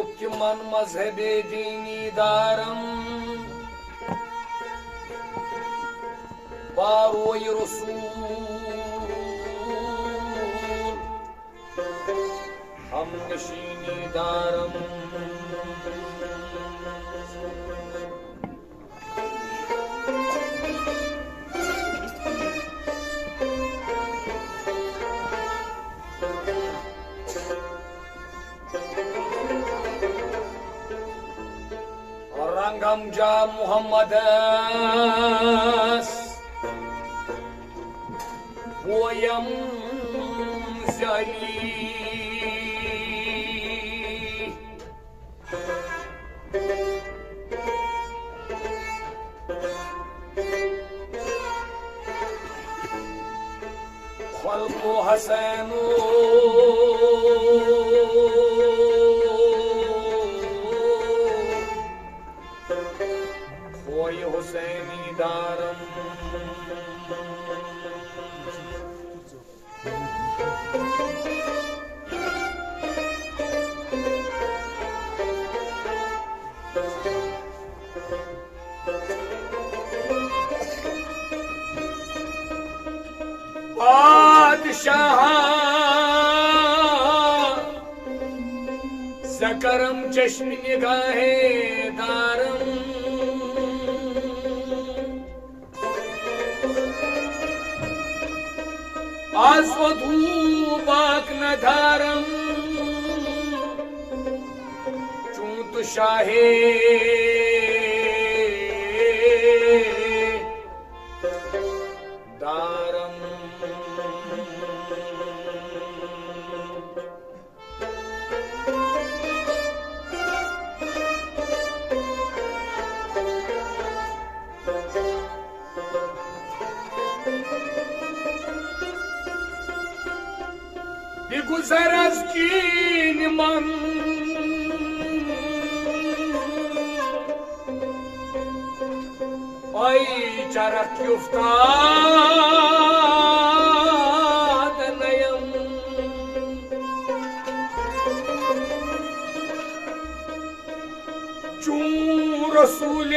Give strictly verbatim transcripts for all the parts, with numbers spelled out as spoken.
تِمن مذہبِ دیٖنی دارن باروئے رسول ہم نشینی دارن۔ رنگم جا محمدس بویم زلی۔ خلق و حسین و خوی حسینی دارم۔ پادشاہ زکرم چشم نگاہ دارم۔ آز و دھوباک ندارم چون تو شاہ دارم۔ بگذر از کین من، ای چرخ افتاد نیم۔ چون رسول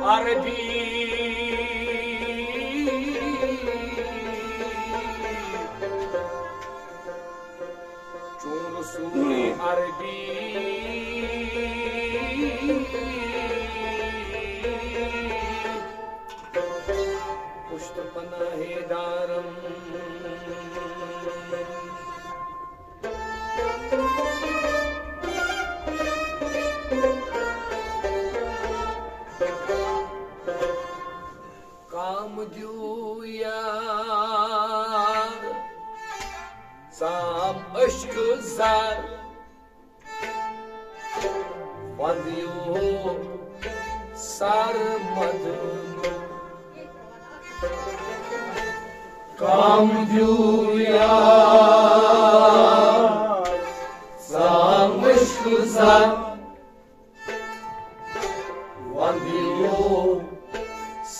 عربی، چون رسول عربی پشت پناہ دارم۔ کام دیو یار، سام عشق زار، وندیو سر مدن۔ کام دیو یار، سام عشق زار، وندیو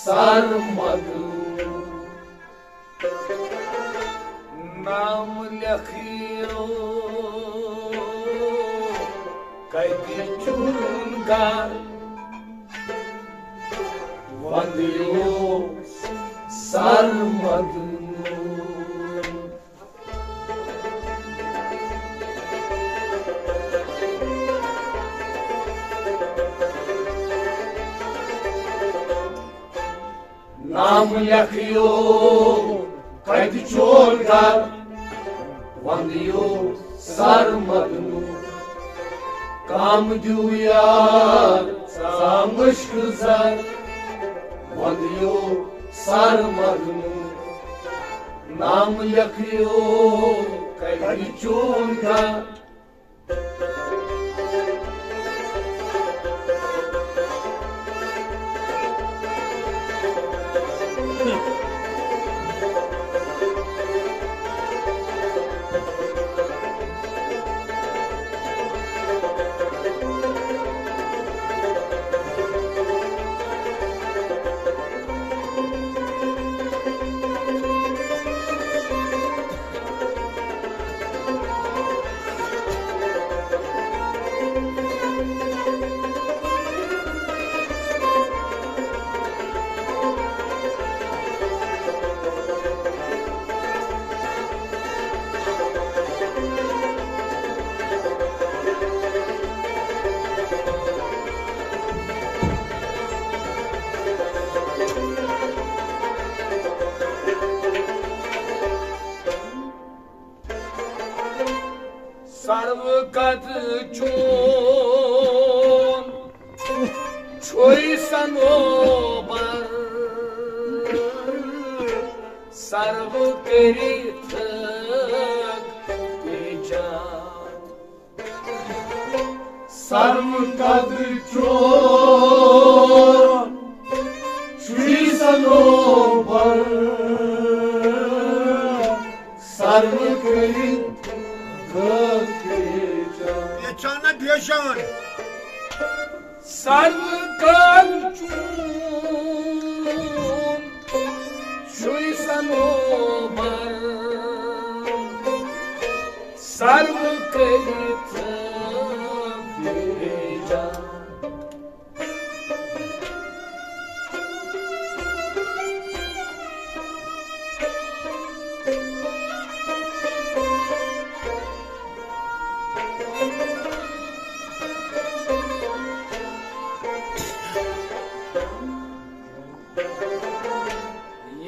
سر مدن۔ نام لیکھیو کتہِ چون گھر، وندیو سر مدن۔ نام لیکھیو کتہِ چون گھر، وندیو سر مدنو۔ کام دیو یار سام عشق زر، وندیو سر مدنو۔ نام لیکھیو کتہِ چون گھر۔ سرو قد چون چھُے صنوبر، سرو کٔرِتھ پیچان۔ سرو قد چون چھُے صنوبر، سرو کٔرِتھ پیچان۔ پیچان نہ پیچان۔ سرو قد چون چھُے صنوبر، سرو کٔرِتھ پیچان۔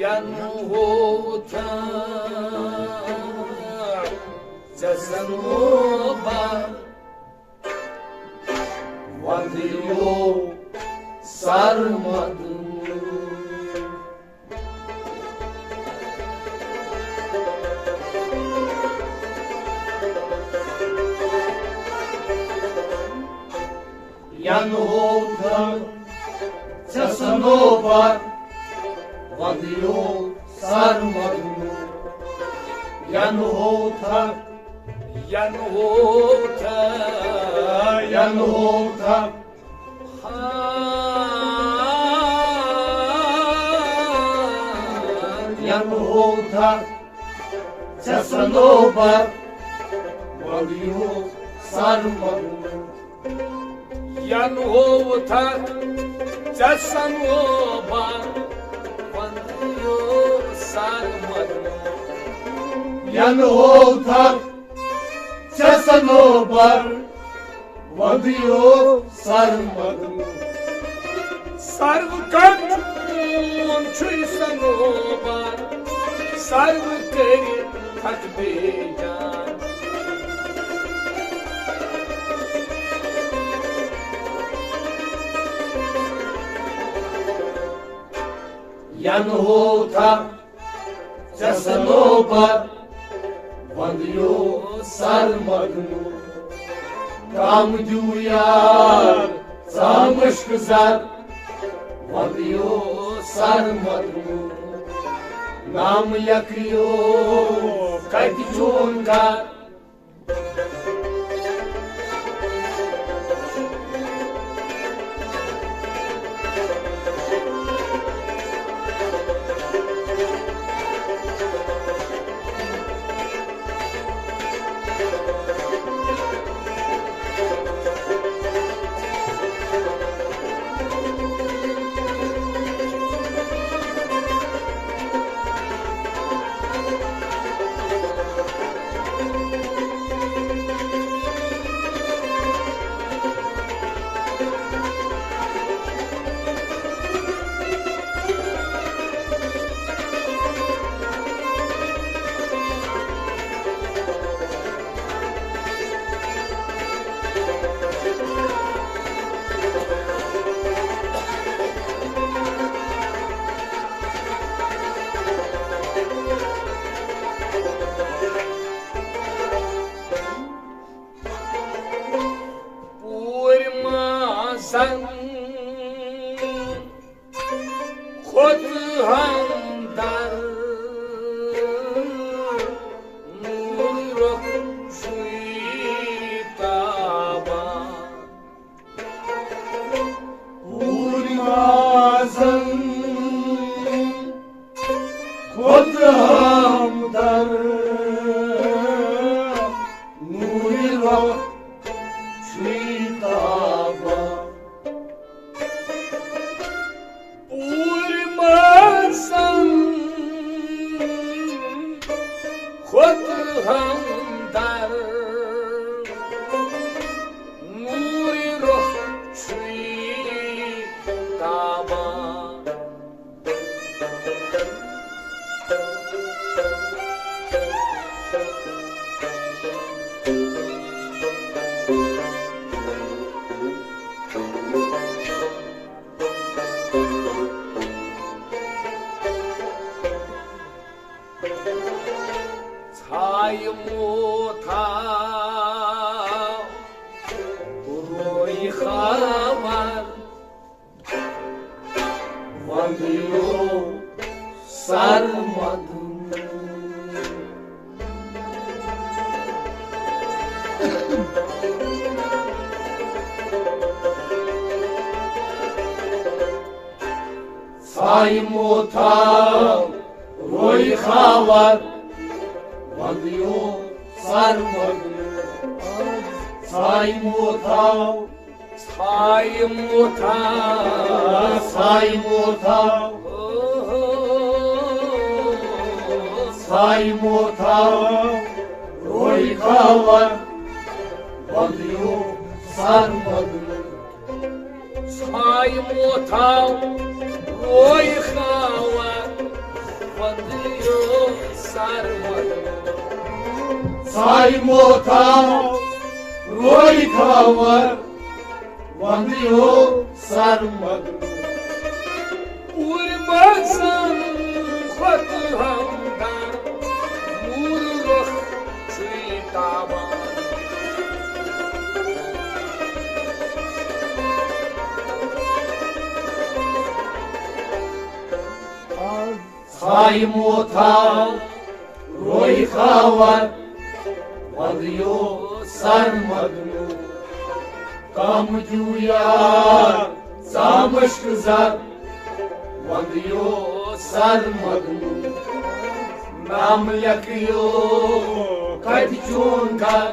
ینہٕ ہوتھا ژےٚ صنوبر، وندیو سرمدن۔ ینہٕ ہوتھا ژےٚ صنوبر، وندیو سرمدن۔ ینہٕ ہوتھا، ینہٕ ہوتھا، ینہٕ ہوتھا، ینہٕ ہوتھا ژےٚ صنوبر، وندیو سرمدن۔ ینہٕ ہوتھا ژےٚ صنوبر، وندیو سرمدن۔ ینہٕ ہوتھا ژےٚ صنوبر، وندیو سرمدن۔ سرو قد چون چھُے صنوبر، سرو کٔرِتھ پیچان۔ ینہٕ ہوتھا ژےٚ صنوبر، وندیو سرمدن۔ کم دیو یار ژٕ مشک زر، وندیو سرمدن۔ نام یکیو کتہِ چون گھر، پوٗرۍ مازن کھۄتہٕ ہمدر، نوٗرُک چھُے تابان۔ پوٗرۍ مازن کھۄتہٕ ہمدر، نوٗرِ رۄخ چھُے تابان۔ پوٗرۍ مازن کھۄتہٕ ہمدر، نوٗرِ رۄخ چھُے تابان۔ یِمو تھاو روے خاوَر، وَندیو سرمدن۔ ژھایہِ موتھاو روے خاوَر، وَندیو سرمدن۔ ژھایہِ موتھاو، ژھایہِ موتھاو، ژھایہِ موتھاو، ژھایہِ موتھاو روے خاوَر، وَندیو سرمدن۔ ژھایہِ موتھاو روے خاوَر، وَندیو سرمدن۔ ژھایہِ موتھاو روے خاوَر، وَندیو سرمدن۔ اوٗرۍ باسان کھۄتہٕ ہمدان، نوٗر رۄخ چھُے تابان۔ ژھایہِ موتھاو روے خاوَر، وَندیو سرمدن۔ کم دیو یار ژامشک زر، وَندیو سرمدن۔ نام لیکھیو کتہِ چون گھر۔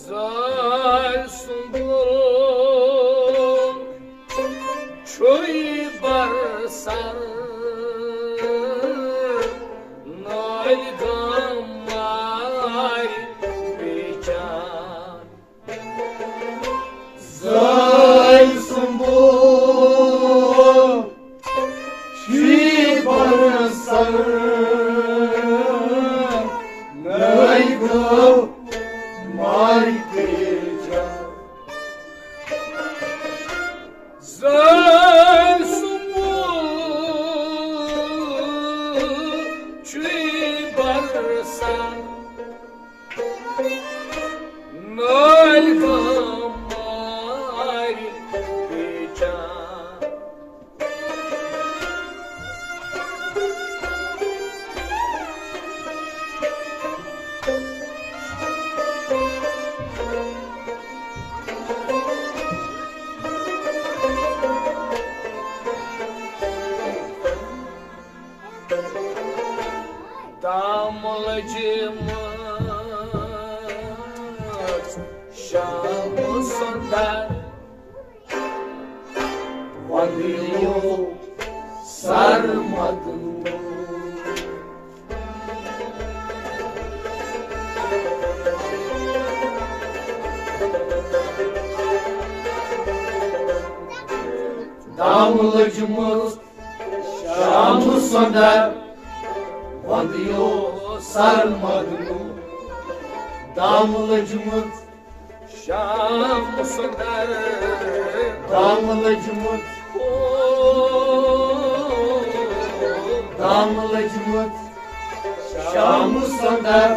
زٲلۍ سُنٛمبُل چھُے برسر، نٲلۍ گام مارِ بیچار۔ زٲلۍ سُنٛمبُل چھُے برسر، نٲلۍ گام مارِ بیچار۔ زٲلۍ سُنٛمبُل چھُے برسر، نٲلۍ گام مارِ بیچار۔ دام لٔجمٕژ شام سُنٛدر، وَندیو سرمدن۔ دام لٔجمٕژ شام سُنٛدر، وَندیو سرمدن۔ دام لٔجمٕژ شام سُنٛدر، دام لٔجمٕژ، دام لٔجمٕژ شام سُنٛدر،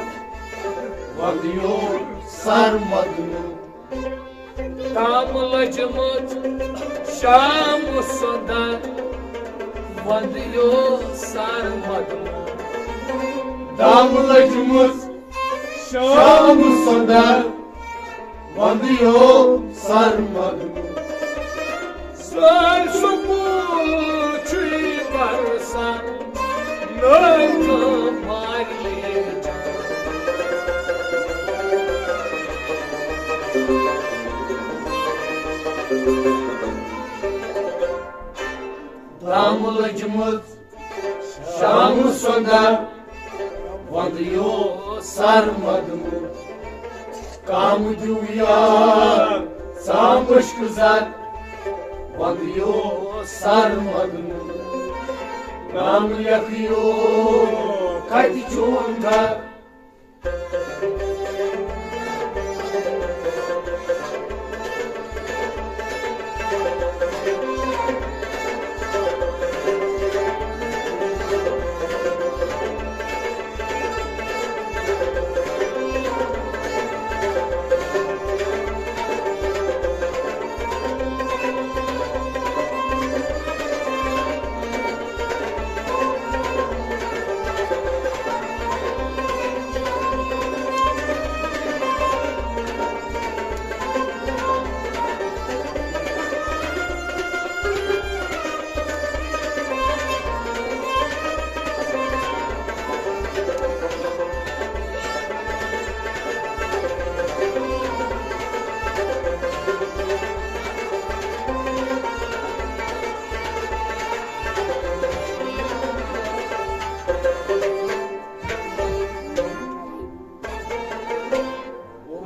وَندیو سرمدن۔ دام لٔجمٕژ شام سۄدا، وندیو سر مدمو۔ دام لٔجمٕژ شام سۄدا، وندیو سر مدمو۔ سر سکوٗل چھُے برسان، نٲوۍ مارلے جان۔ دام لٔجمٕژ شام سۄدا، وندیو سر مدمو۔ کام دیو یار، ژامشک زد، وندیو سر مدمو۔ نام لیکھیو کتہِ چون گھر۔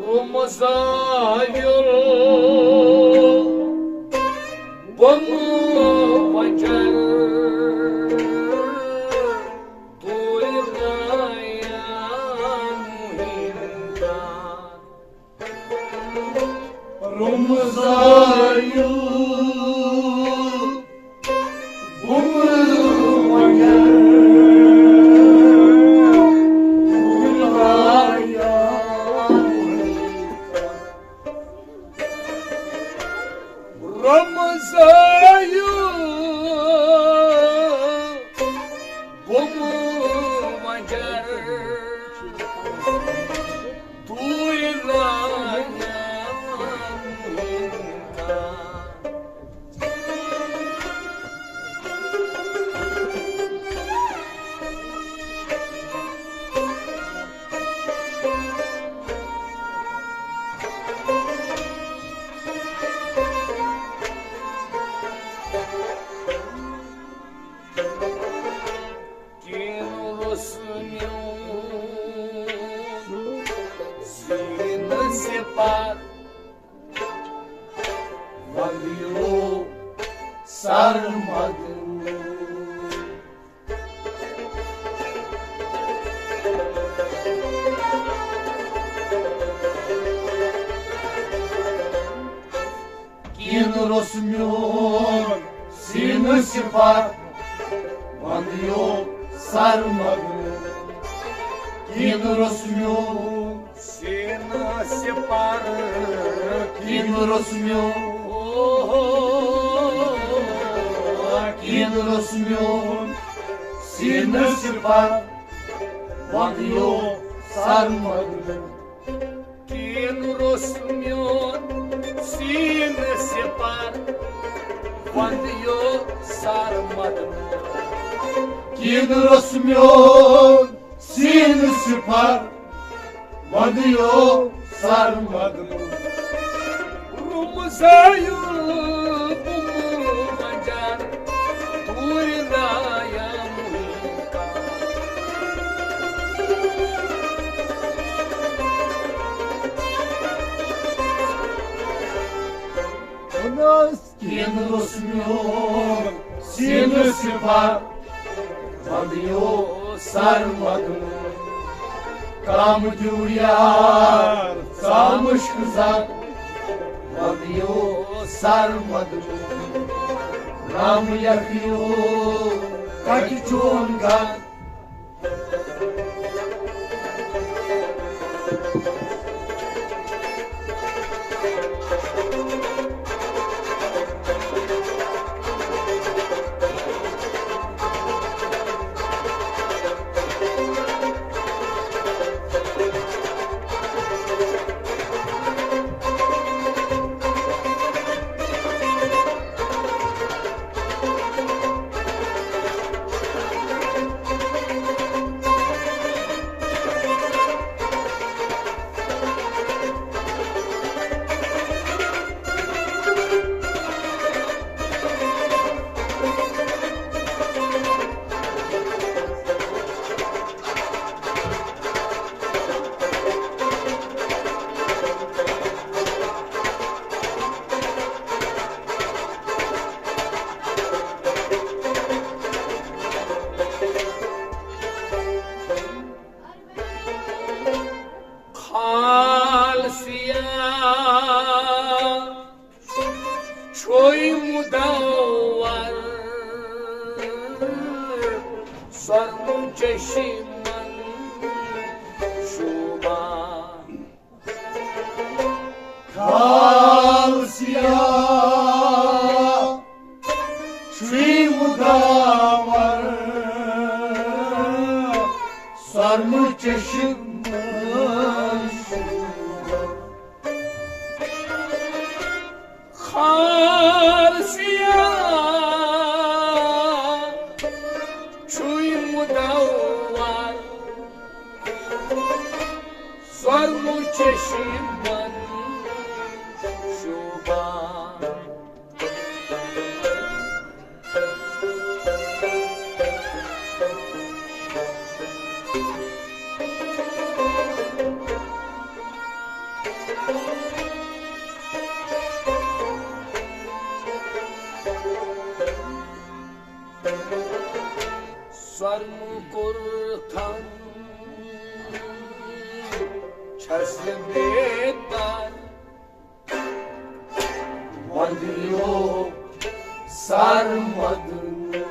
رومزایل بم وجر، توی نایان مہم دان۔ رومزایل بم وجر، توی نایان مہم دان۔ رمزایو بومو مجر، توی نایان مہم دان۔ کینٛہہ روٚس میون سیٖنہٕ سِپار، وَندیو سر مدنو۔ کینٛہہ روٚس میون سیٖنہٕ سِپار، وَندیو سر مدنو۔ کینٛہہ روٚس میون سیٖنہٕ سِپار، کینٛہہ روٚس میون، کینٛہہ روٚس میون سیٖنہٕ سِپار، وَندیو سر مدنو۔ کینٛہہ روٚس میون سیٖنہٕ سِپار، وَندیو سر مدنو۔ کینٛہہ روٚس میون سیٖنہٕ سِپار، وَندیو سر مدنو۔ رومزایل بومو مجر، توی نایان مہم دان۔ کینٛہہ روٚس میون سیٖنہٕ سِپار، وَندیو سر مدنو۔ کام دیو یار ژامشک زد، وَندیو سر مدنو۔ نام لیکھیو کتہِ چون گھر۔ خال سیاہ چھوے مدور، سۄرمہٕ چشمن شوبان۔ خال سیاہ چھُے مدور، سۄرمہٕ چشمن شوبان۔ خال سیاہ چھُے مدور، سۄرمہٕ چشمن شوبان۔ سۄرمہٕ کوٚر تھم چھس بے پار، وندیو سر مدنو۔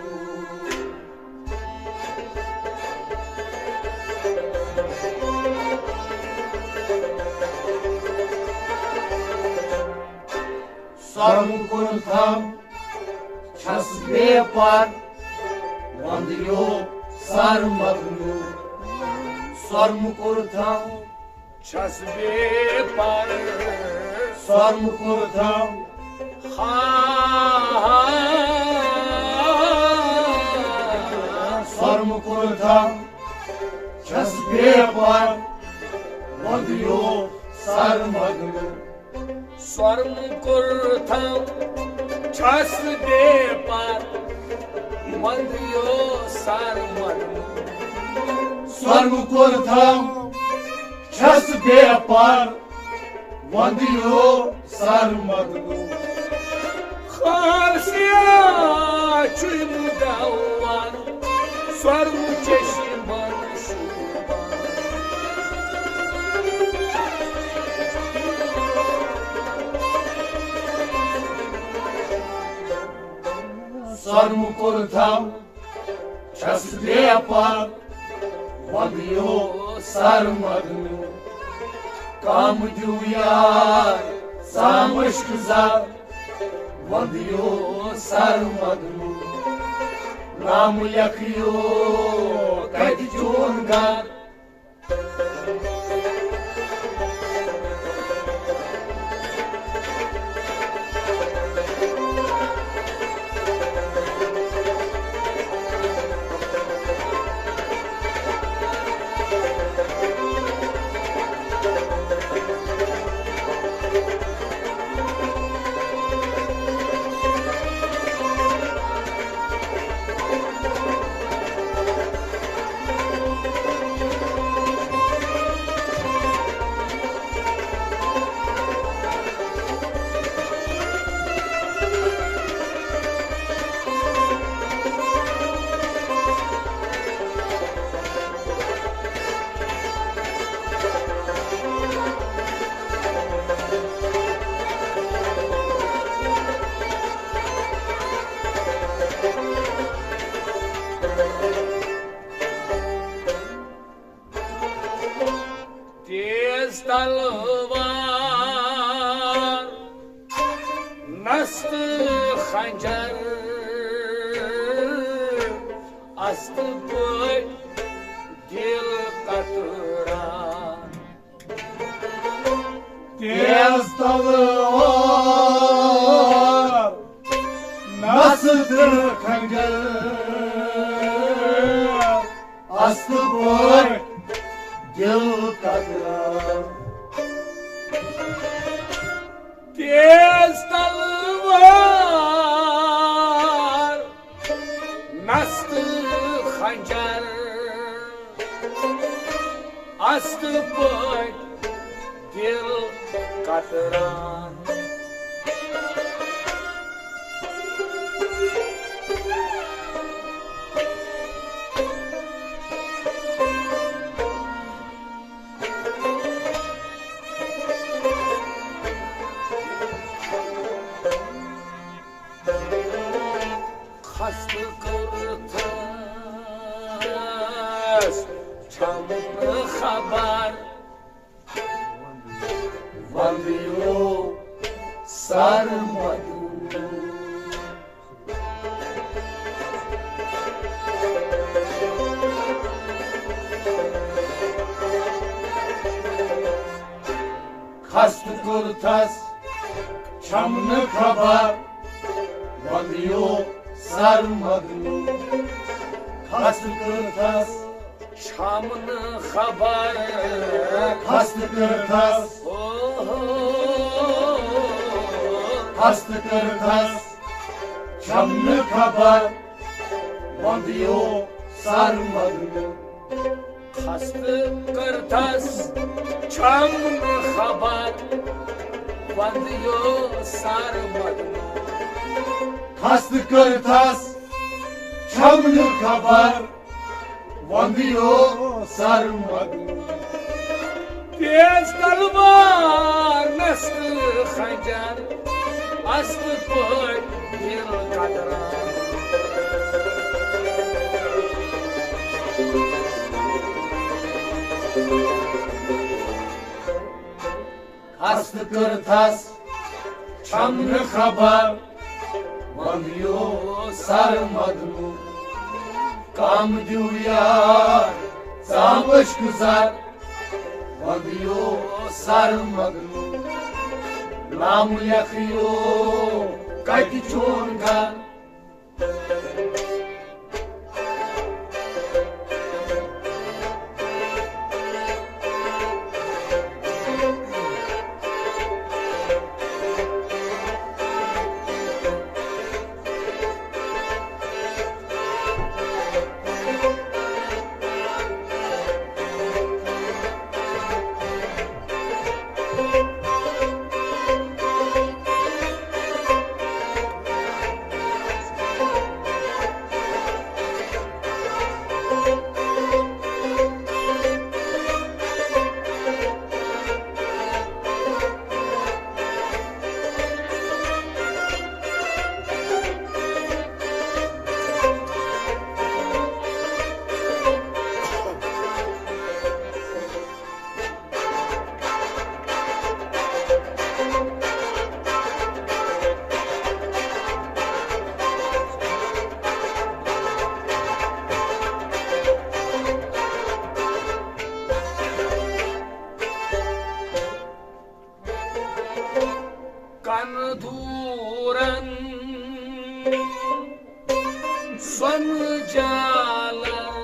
سۄرمہٕ کوٚر تھم چھس بے پار، وندیو سر مدنو۔ سۄرمہٕ کوٚر تھم چھس بے پار۔ سۄرمہٕ کوٚر تھم۔ ہا۔ سۄرمہٕ کوٚر تھم چھس بے پار، وندیو سر مدنو۔ سۄرمہٕ کوٚر تھم چھس بے پار، وندیو سر مدنو۔ سۄرمہٕ کوٚر تھم چھس بے پار، وندیو سر مدنو۔ خال سیاہ چھُے مدور، سۄرمہٕ چشمن شوبان۔ سۄرمہٕ کوٚر تھم چھس بے پار، وندیو سر مدنو۔ کام دیو یار سامشک زار، وندیو سر مدنو۔ نام لیکھیو کتہِ چون گھر۔ است خنجر، است پٲٹھۍ دِل قطران۔ تیز تلوار، نس تہٕ خنجر، است پٲٹھۍ دِل قطران۔ تیز تلوار، نس تہٕ خنجر، است پٲٹھۍ دِل قطران۔ خستہٕ کٔرتھس چھم نہٕ خبر، وندیو سر مدو۔ خستہٕ کٔرتھس چھم نہٕ خبر، وندیو سر مدو۔ خستہٕ کٔرتھس چھم نہٕ خبر، خستہٕ کٔرتھس۔ اوہو۔ خستہٕ کٔرتھس چھم نہٕ خبر، وندیو سر مدو۔ خستہٕ کٔرتھس چھم نہٕ خبر، وندیو سر مدو۔ خستہٕ کٔرتھس چھم نہٕ خبر، وندیو سر مدو۔ تیز تلوار، نس تہٕ خنجر، است پٲٹھۍ دِل قطران۔ خستہٕ کٔرتھس چھم نہٕ خبر، وندیو سر مدنو۔ کم دیو یار، ژام عشق زر، وندیو سر مدنو۔ نام لیکھیو، کتہِ چون گھر؟ کن دورن سۄنہٕ جالن،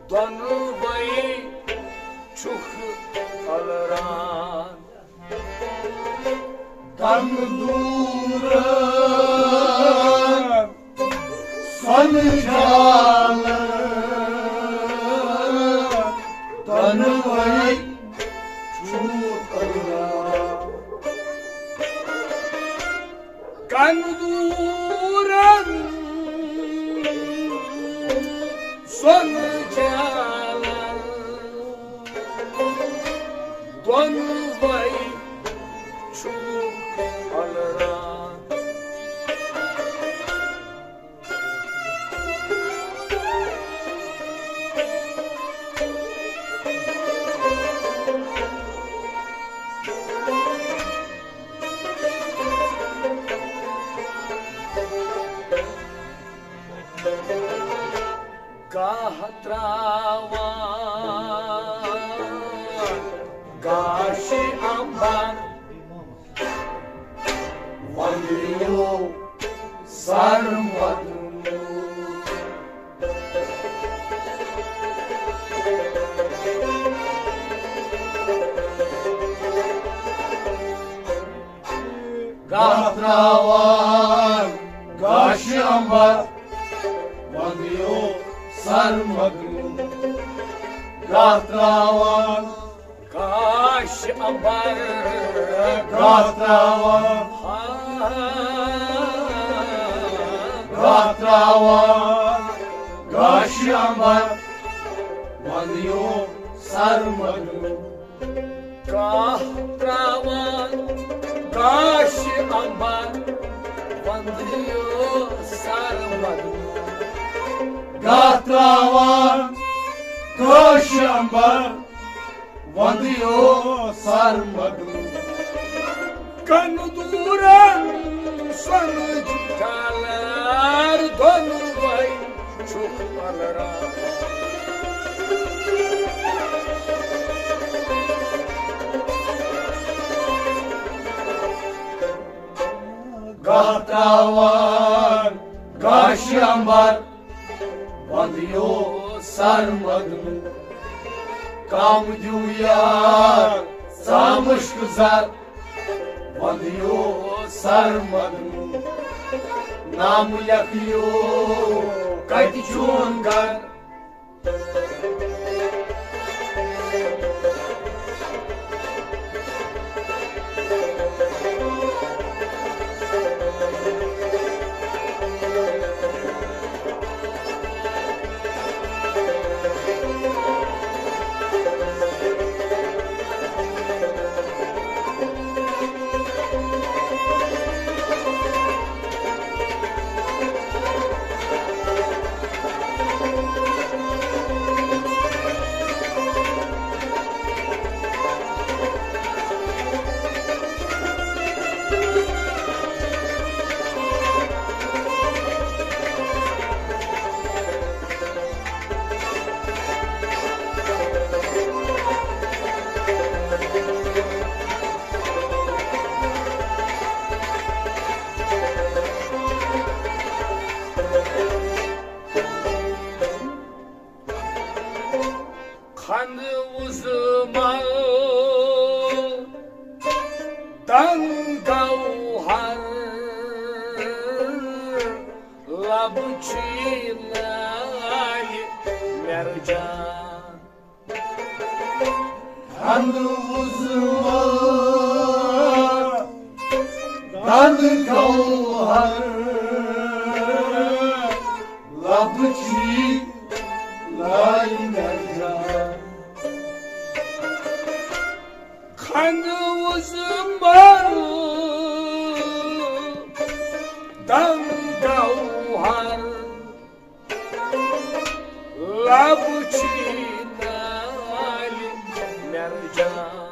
دۄنوَے چھُکھ پھٔلران۔ کن دورن سۄنہٕ جالن، دۄنوَے چھُکھ پھٔلران۔ کن دورن سۄنہٕ جالن، دۄنوَے چھُکھ پھٔلران۔ وندیو سرمد۔ گاہ تراوان گاش امبر، وندیو سرمد۔ گاہ تراوان گاش امبر، گاہ تراوان، ہا۔ گاہ تراوان گاش امبر، وندیو سرمد۔ گاہ تراوان گاش امبر، وندیو سرمد۔ گاہ تراوان گاش امبر، وندیو سرمد۔ کن دورن سنج ٹالر دونوے چھُکھ پلران۔ گاہ تراوان گاش امبر، وندیو سرمد۔ کم دیو یار ژامُشک زر، وندیو سرمد۔ نام لیکھیو کتہِ چون گھر۔ خند وُزمل دنگ گوہر، لب چھی لالِ مرجان۔ خند وُزمل دنگ گوہر، لب چھی لالِ مرجان۔ خند وُزمل دنگ گوہر، لب چھی لالِ مرجان۔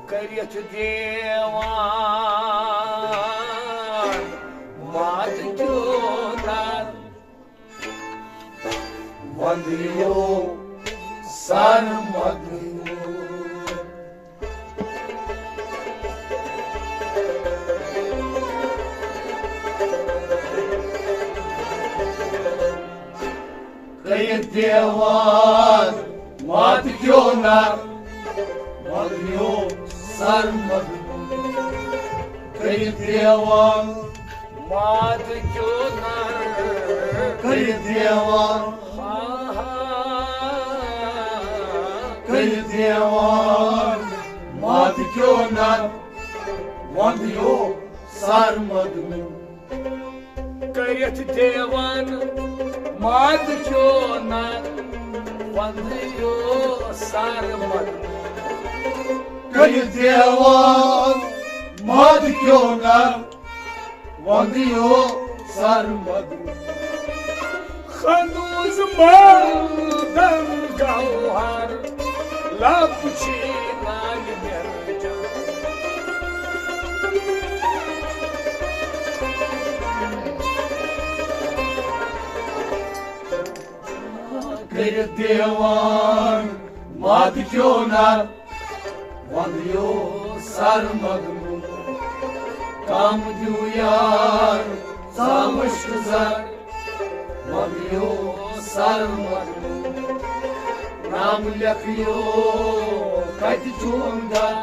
کٔرِتھ دیوان مات کیو نر، وندیو سرمد۔ کٔرِتھ دیوان مات کیو نر، وندیو سرمد۔ کٔرِتھ دیوان مات کیو نر، کٔرِتھ دیوان، ہا ہا۔ کٔرِتھ دیوان مات کیو نر، وندیو سرمد۔ کٔرِتھ دیوان مات کیو نر، وندیو سرمد۔ کٔرِتھ دیوان مات کیو نر، وندیو سرمد۔ خند وُزمل دنگ گوہر لب چھی ناگہِ مرجان۔ کٔرِتھ دیوان مد کیو نہ وندیو سر مدنو۔ کم دیو یار ژامش زر وندیو سر مدنو۔ نام لیکھیو کتہِ چون گھر۔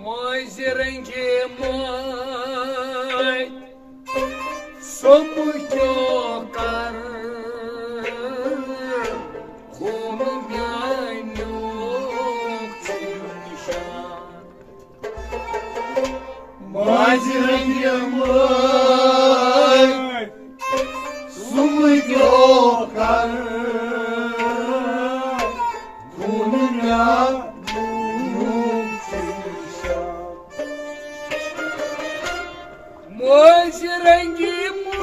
مٲنٛزِ رنٛگہِ مٲنٛدۍ سوٚمبہٕ کیو کر، خوٗنہٕ میٛانیُک چھُ نِشان۔ ماجہِ رنگہِ مٲلۍ سُمہٕ کیو کر، خوٗنہٕ میٛانیُک چھُ نِشان۔ مٲنٛزِ رنگہِ مٲلۍ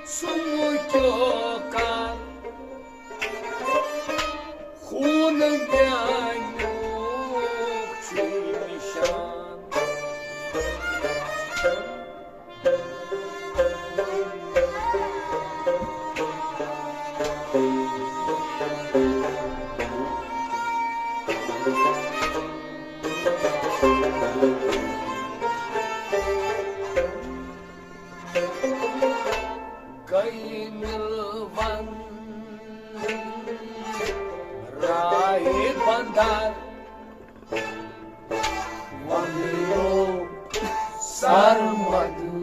سُمہٕ کیو کر، خوٗنہٕ میٛانیُک چھُ نِشان۔ گٔے مِلوَن راہہِ بندر، وَنیو سرمدنو۔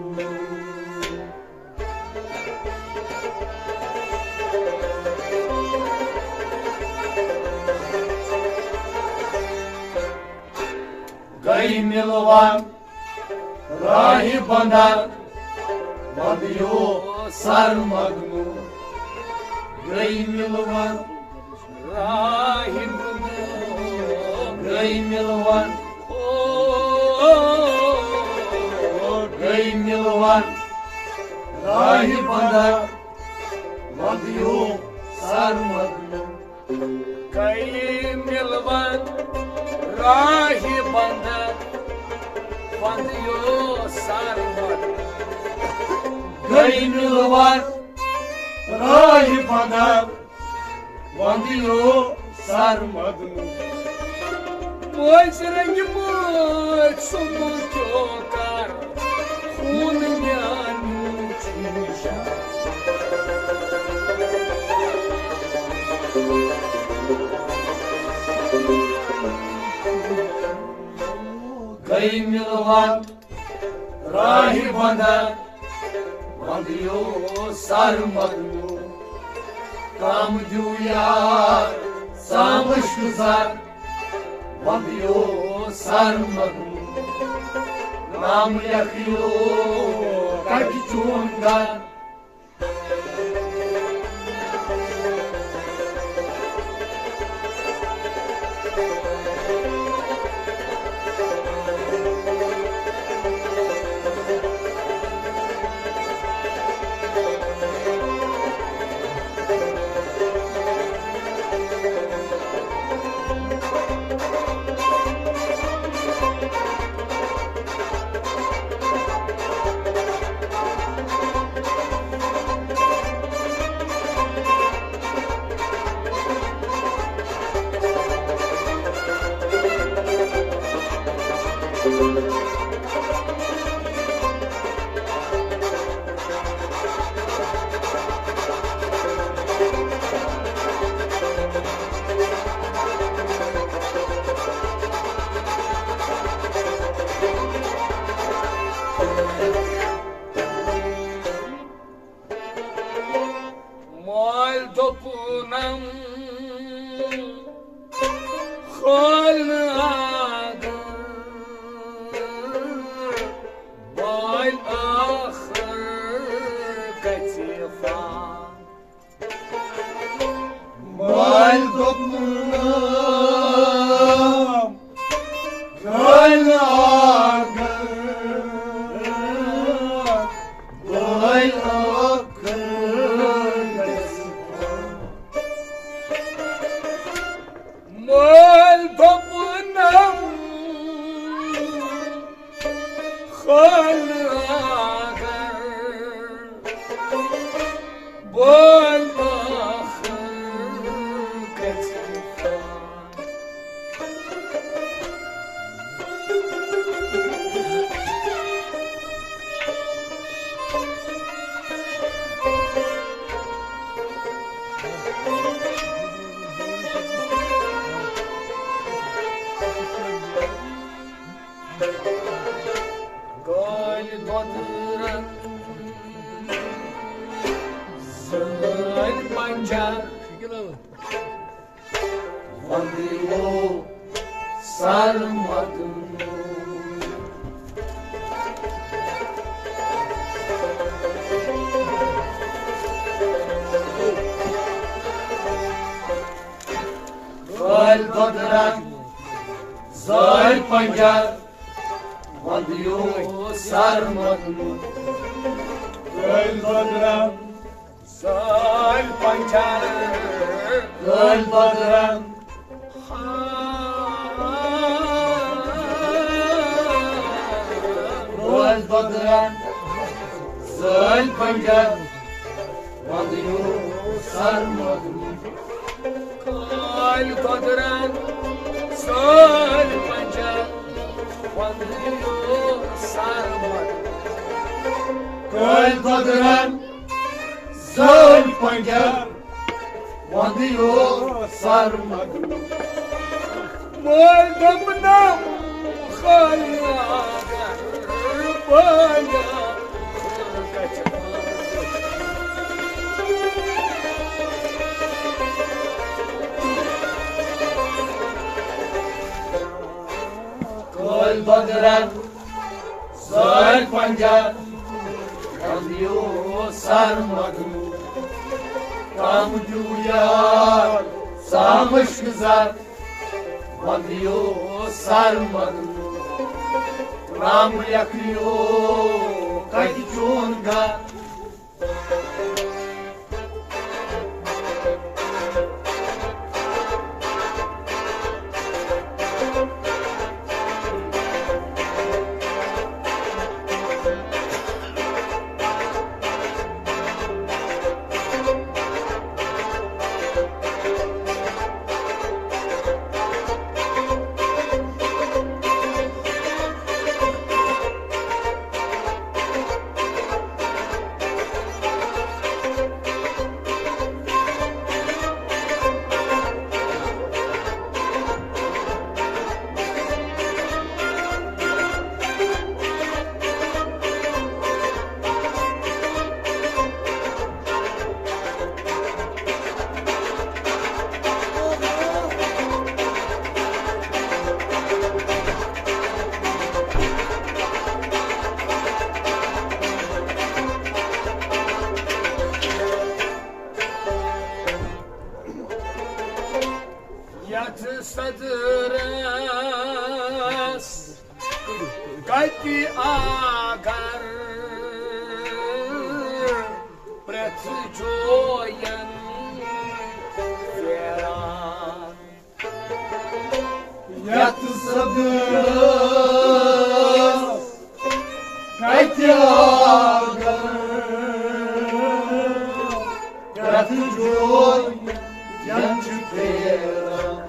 گٔے مِلوَن راہہِ بندر، وَنیو سرمدنو۔ گٔے مِلوَن راہہِ بندر، گٔے مِلوَن، او، گٔے مِلوَن راہہِ بندر، وَنیو سرمدنو۔ گٔے مِلوَن راہہِ بندر، وَنیو سرمدنو۔ گٔے مِلوَن راہہِ بندر، وَنیو سرمدنو۔ مٲنٛزِ رنگہِ مٲلۍ سُمہٕ کیو کر، خوٗنہٕ میٛانیُک چھُ نِشان۔ گٔے مِلوَن راہہِ بندر، وَنیو سرمدنو۔ کم دیو یار ژامش زر، وَنیو سرمدنو۔ نام لیکھیو کتہِ چون گھر۔ مٲلۍ دوٚپنم، خٲلۍ اگر بٲلۍ ٲخٕر گژھِ فان۔ مٲلۍ دوٚپنم، خٲلۍ اگر بٲلۍ ٲخٕر گژھِ فان۔ مٲلۍ دوٚپنم، خٲلۍ اگر بٲلۍ ٲخٕر گژھِ فان۔ گٲلۍ دۄدرن، زٲلۍ پنجر، وندٕ یِیو سر مدنو۔ گٲلۍ دۄدرن، زٲلۍ پنجر، وندٕ یِیو سر مدنو۔ گٲلۍ دۄدرن، زٲلۍ پنجر، گٲلۍ دۄدرن، گٲلۍ دۄدرن، زٲلۍ پنجر، وندٕ یِیو سر مدنو۔ گٲلۍ دۄدرن، زٲلۍ پنجر، وندٕ یِیو سر مدنو۔ گٲلۍ دۄدرن، زٲلۍ پنجر، وندٕ یِیو سر مدنو۔ مٲلۍ دوٚپنم، خٲلۍ اگر بٲلۍ ٲخٕر گژھِ فان۔ گٲلۍ دۄدرن، زٲلۍ پنجر، وندٕ یِیو سر مدنو۔ کم دیو یار، سامش گزار، وندٕ یِیو سر مدنو۔ رام لیکھیو کتہِ چون گھر۔ یتھ صدرس کتہِ اگر پرٛٮ۪تھ جوین پھیران۔ یتھ صدرس کتہِ اگر پرٛٮ۪تھ جوین چھُ پھیران۔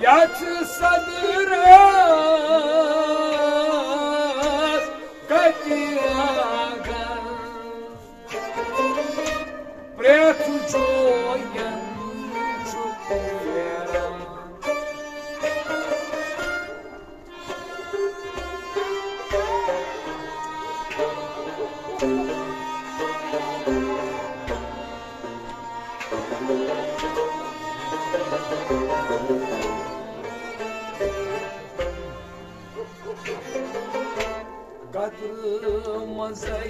یتھ صدرس کتہِ اگر پرٛٮ۪تھ جوین چھُ پھیران۔ قطرٕ منٛزَے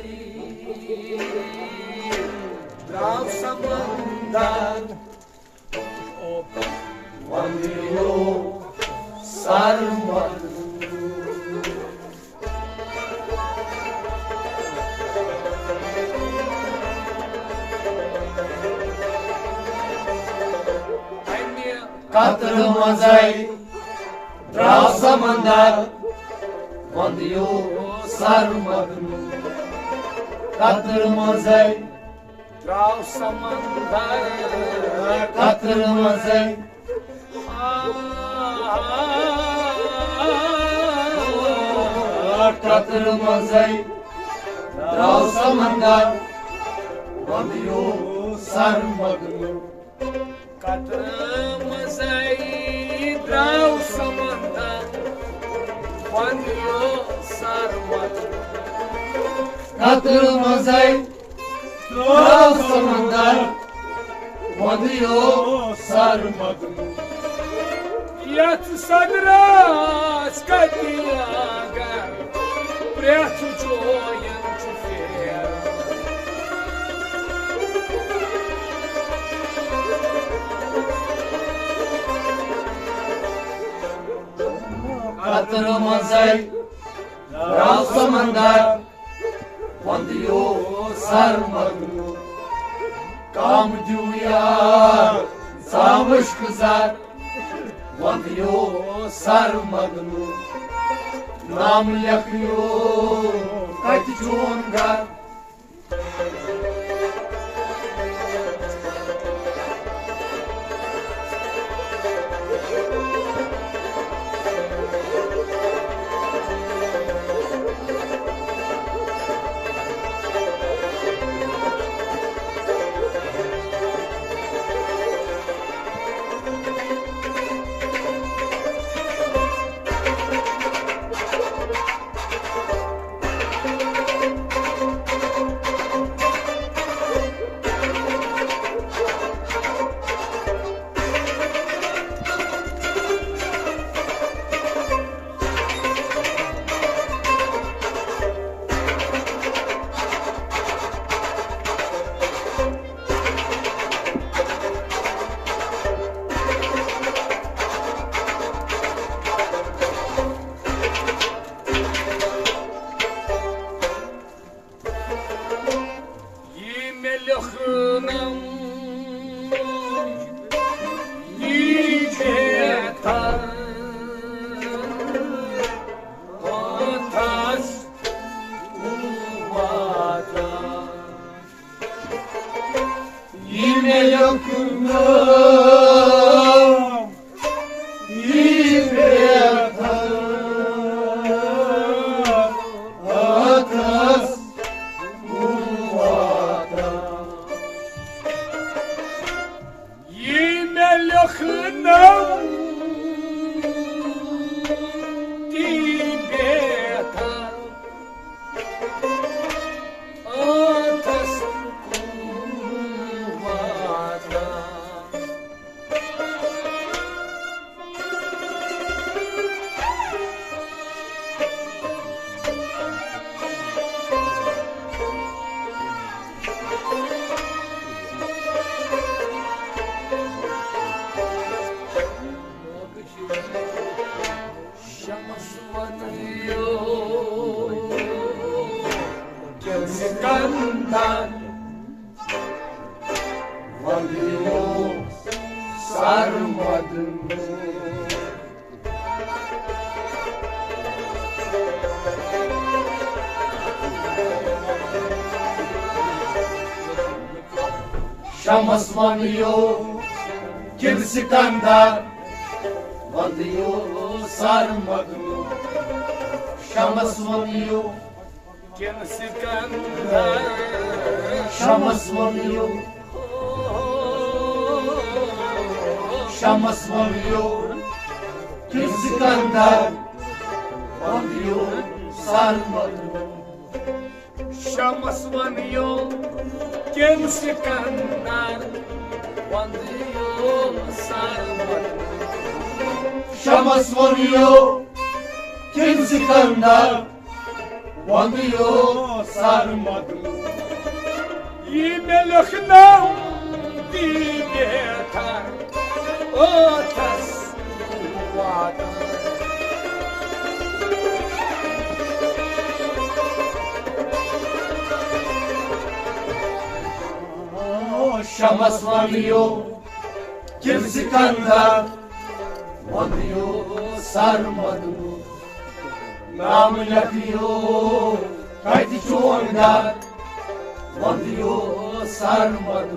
درٛاو سمندر، وۄنیو سرمد۔ قطرٕ منٛزَے درٛاو سمندر، وۄنیو سرمد۔ قطرٕ منٛزَے درٛاو سمندر، قطرٕ منٛزَے، قطرٕ منٛزَے درٛاو سمندر، وۄنیو سرمد۔ قطرٕ منٛزَے درٛاو سمندر، وۄنیو سرمد۔ قطرٕ منٛزَے درٛاو سمندر، وۄنیو سرمد۔ یتھ صدرس کتہِ اگر پرٛٮ۪تھ جوین چھُ پھیران۔ قطرٕ منٛزَے درٛاو سمندر، وۄندیو سر مگنو۔ کام دیو یار، زامُت گُزار، وۄندیو سر مگنو۔ نام لیکھیو، کتہِ چون گھر؟ یہِ مےٚ لیوٚکھنم، یہِ چھُ بہتر، پانٛژھ ہتھ وُہ واتان۔ یہِ مےٚ لیوٚکھنم، یہِ بہتر، پانٛژھ ہتھ وُہ واتان۔ یہِ مےٚ لیوٚکھنم، تی بہتر، ٲٹھس کُن واتان۔ شمس ونیو سکندر، ونیو سرمد۔ شمس ونیو کِنہٕ سکندر، ونیو سر مگنو۔ شمس ونیو کِنہٕ سکندر، شمس ونیو، شمس ونیو کِنہٕ سکندر، ونیو سر مگنو۔ شمس ونیو کن سکندر، وندیو سرمد۔ شمس ونیو کن سکندر، وندیو سرمد۔ یہ مےٚ لیوٚکھ ناو دی بیٹھا۔ اوتھس واتان۔ شمس ونیو کن سکندر، ونیو سرمد۔ نام لیکھیو کتہِ چون گھر، وندیو سرمد۔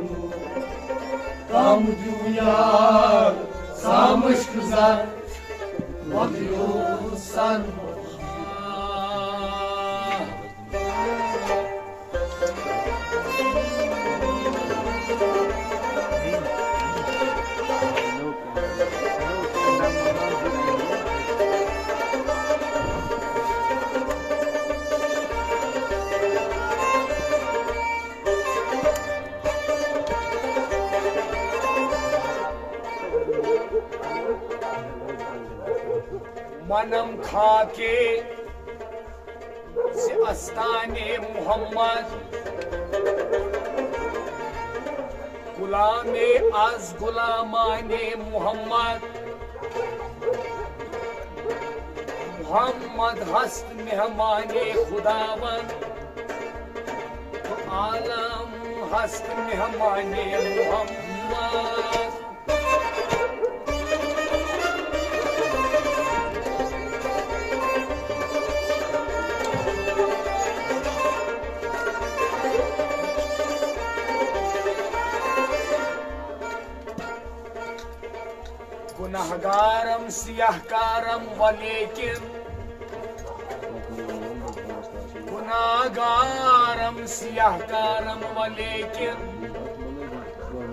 کم دیو یار سامش گزار، وندیو سرمد۔ منم خاکے ز استان محمد، غلام از غلامان محمد، محمد ہست مہمان خداوند، تو عالم ہست مہمان محمد۔ گناہگارم سیاہ کارم ولیکن، گناہگارم سیاہ کارم ولیکن،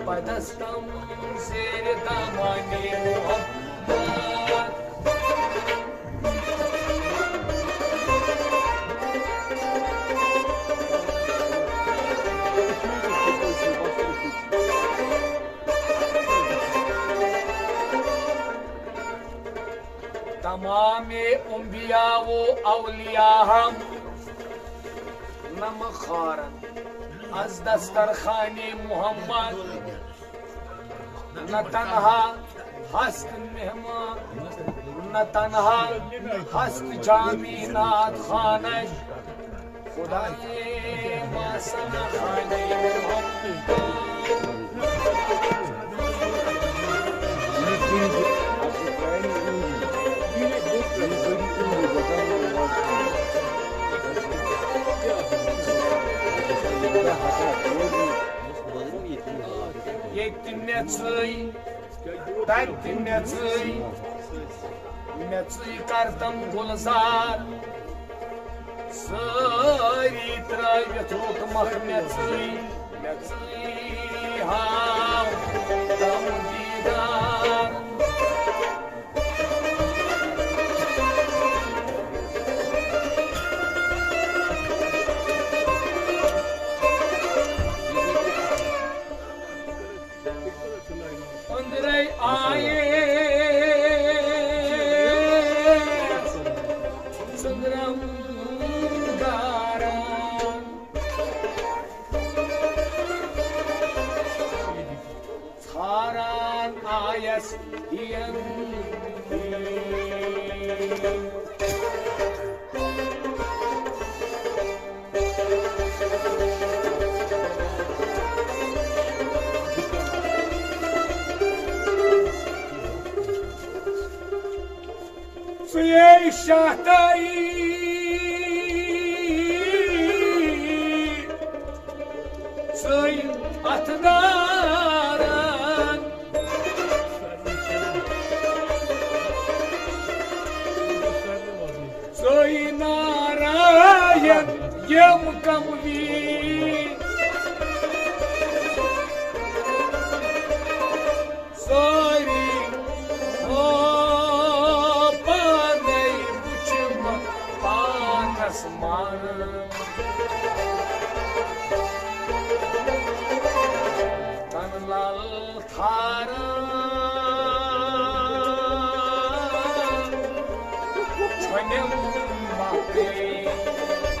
پدستم زیر دامان محمد۔ تمام انبیاء و اولیاء ہم نمک خارن از دسترخوان محمد، نہ تنہا ہست مہمان، نہ تنہا ہست جامی نعت خوانش، خدائے ما سنا خانے محمد۔ ییٚتہِ مےٚ ژٕے، تَتہِ مےٚ ژٕے، مےٚ ژٕے کَرتم گُلزار۔ سٲری ترٲوِتھ روٚٹ مکھ مےٚ ژٕے، مےٚ ژٕے ہاو تم دیٖدار۔ أنٛدرَے آیے ژٔنٛدرَم گاران۔ ژھاران آیس ہین۔ ژٕے شاہ تہٕ ژٕے اَتھٕ داران۔ ژٕے ناراین یِم کم وی۔ سٲری ہو پانے وٕچھم پانس مان۔ ہاران چھۄنِم مکٕے۔